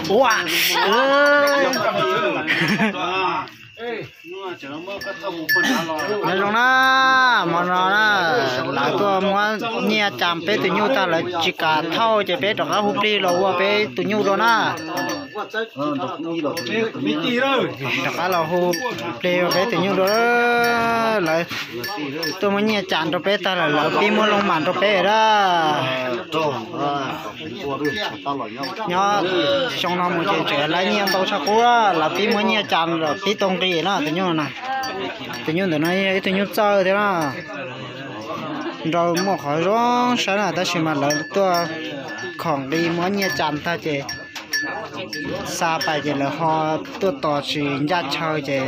Ua, nyob zoo na, hmo no na, lawv tuaj muab nyiaj cas peb tus nyuj tag lawv tsis kam thauj ces peb rov qab hu plig los ua peb tus nyuj dua na. Rov qab los hu plig ua peb tus nyuj dua. Lawv tuaj muab nyiaj cas rau peb tag lawm lawv pib muab loo mam rau peb na. Nyob xyoo no mus ces tseem laib nyiaj ntau tshaj qub, lawv pib muab nyiaj cas lawm pib tau nqi na tus nyuj na. Tus nyuj ntawm no yog ib tug nyuj txawj thiab na. Nrau muaj qhov zoo saib na tab sis mas lawv tuaj khom nqi muab nyiaj cas tag ces xa pais ces lawv ho tuaj tos tsis ncaj chaw ces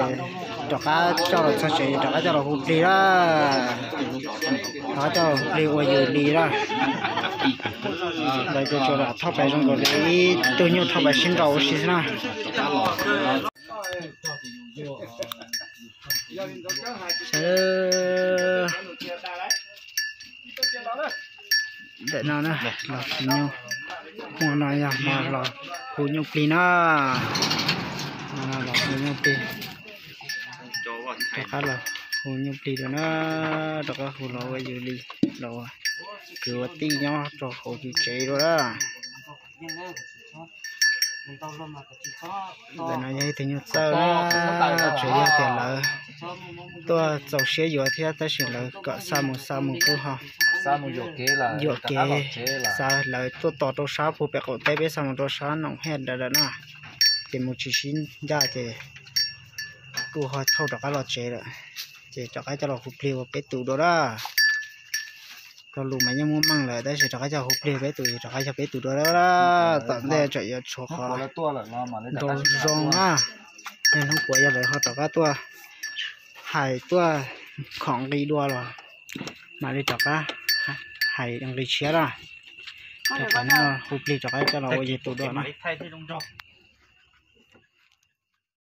rov qab coj los txog tsev rov qab coj los hu plig na. Rov qab coj los hu plig ua yus li na. Lawv ces tsuas lam thauj pais zoo nkaus li ib tug nyuj thauj pais sib nrau ua si xwb na. Ntawm no na, los hu nyuj, hmo no yog hmo los hu nyuj plig na. Hmo no los hu nyuj plig, rov qab los hu nyuj plig rau na, rov qab hu los ua yus li, los ua kwv ua tij nyob rau hauv yus tsev dua na. Ntawm no yog ib tug nyuj txawj na, tsuas yog tias lawv tuaj txaus siab yuav thiab tab sis lawv kom xa mus xa mus kuj ho yuam kev, xa lawv tuaj tos rau sab pug pem qaum teb peb xa mus rau sab Noom Hej ntawd lawm na, ces mus tsis sib ncaj ces kuj ho thauj rov qab los tsev lawm, ces rov qab coj los hu plig ua peb tus dua na. Lo lus mas yeej muaj meej lawm tab sis rov qab coj hu plig peb tus, rov qab yog peb tus dua na. Tom ntej tseem yuav tshuav qhov nrau zoo na, yog hnub puav yog lawv ho rov qab tuaj hais tuaj khom nqi dua los mam li rov qab hais nqi tshiab na. Rau qhov no hu plig rov qab coj los ua yus tus dua na.